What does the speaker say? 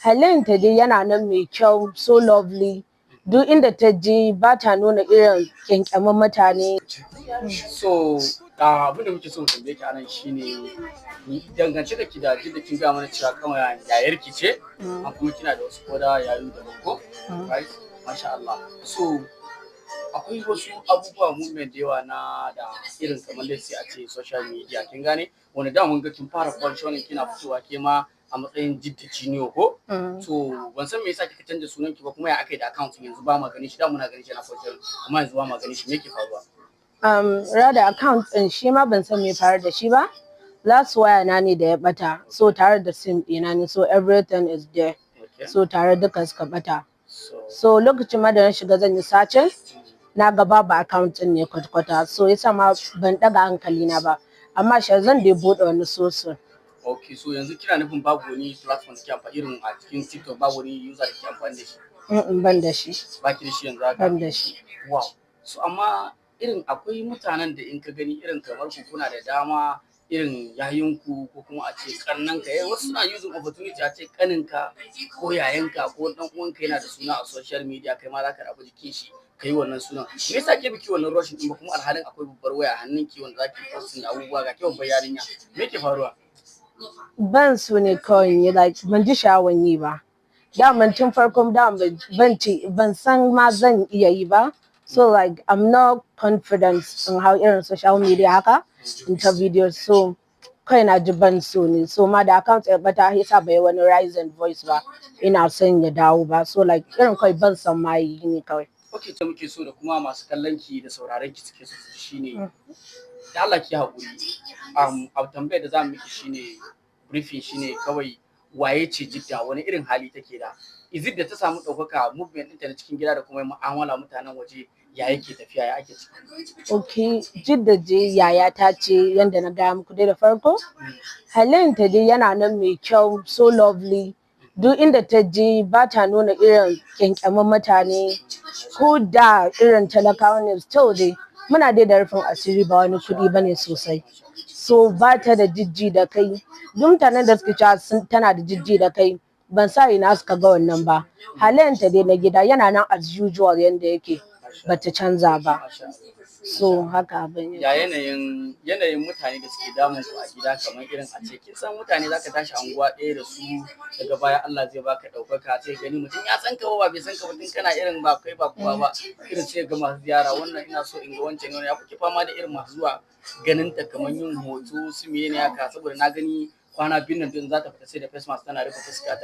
Halayenta dai yana nan mai kyau, so lovely. Duk inda ta je ba ta nuna irin kyankyamin mutane. So abin da muke so mu tambaye ki anan shine, dangance da ki da Jidda, kin ga mana cewa kawai yayar ki ce, an kuma kina da wasu koda yayu da ko, right? Masha Allah. So akwai wasu abubuwa, movement da yawa na da irin kamar, let's say, a ce social media, kin gane, wanda da mun ga kin fara functioning, kina fitowa ke ma a matsayin Jidda Junior ko. So ban san me yasa kika canza sunan ki ba, kuma ya aka yi da account yanzu ba ma ganin shi? Da muna ganin shi na function, amma yanzu ba ma ganin shi. Me ke faruwa? Rather account ɗin shi ma ban san me faru da shi ba. Last waya na ne da ya bata, so tare da SIM ɗina ne, so everything is there. So tare duka suka bata. So So lokacin ma da na shiga zan yi searching, na ga babu account ɗin ne kwata-kwata. So yasa ma ban ɗaga hankali na ba. Amma shi zan dai buɗe wani sosun. Okay, so yanzu kina nufin babu wani platform da ke amfani, irin a cikin TikTok, babu wani user da ke amfani da shi? Mm, ban da shi. Baki da shi yanzu haka? Ban da shi. Wow. So amma irin akwai mutanen da in ka gani irin kamar ku, kuna da dama irin yayinku ko kuma a ce kannanka, wasu suna using opportunity, a ce kaninka ko yayanka ko dan uwanka yana da suna a social media, kai ma za ka rabu jikin shi ka yi wannan sunan. Me yasa ke biki wannan rushing din ba, kuma alhalin akwai babbar waya a hannunki wanda zaki posting abubuwa, ga ke babbar yarinya? Me ke faruwa? Ban so ne kawai yi, like ban ji sha'awan yi ba. Daman tun farkon daman ban ce ban san ma zan iya yi ba. So like I'm not confident in how irin social media haka in ta video, so kawai na ji ban so ne. So ma da account ya bata, yasa bai wani rising voice ba, ina son ya dawo ba. So like irin kawai ban san ma yi ne kawai. Okay, ta muke so da kuma masu kallon ki da sauraron ki suke so su ji shine, da Allah ki haƙuri, abu tambayar da za mu miki shine briefing, shine kawai waye ce Jidda? Wani irin hali take da? Is it da ta samu ɗaukaka, movement ɗinta na cikin gida da kuma mu'amala mutanen waje, ya yake tafiya, ya ake ciki? Okay, Jidda je yaya ta ce, yanda na gaya muku dai da farko. Halayenta dai yana nan mai kyau, so lovely. Duk inda ta je ba ta nuna irin kyankyamin mutane, ko da irin talakawa ne, still dai muna dai da rufin asiri, ba wani kuɗi bane sosai. So ba ta da jijji da kai. Duk mutanen da suke cewa tana da jijji da kai, ban sa ina suka ga wannan ba. Halayenta dai na gida yana nan as usual yanda yake, bata canza ba. Masha Allah. So haka abin yake. Ya yanayin mutane da suke damun ku a gida, kamar irin a ce kin san mutane zaka tashi anguwa ɗaya da su, daga baya Allah zai baka ɗaukaka, sai gani mutum ya san ka ba bai san ka ba tun kana irin ba kai ba kowa ba, irin sai ga masu ziyara, wannan ina so in ga wancan ne. Ya kuke fama da irin masu zuwa ganin ta, kamar yin hoto su mene haka? Saboda na gani kwana biyun nan din za ta fita sai da face mask tana rufe fuska ta.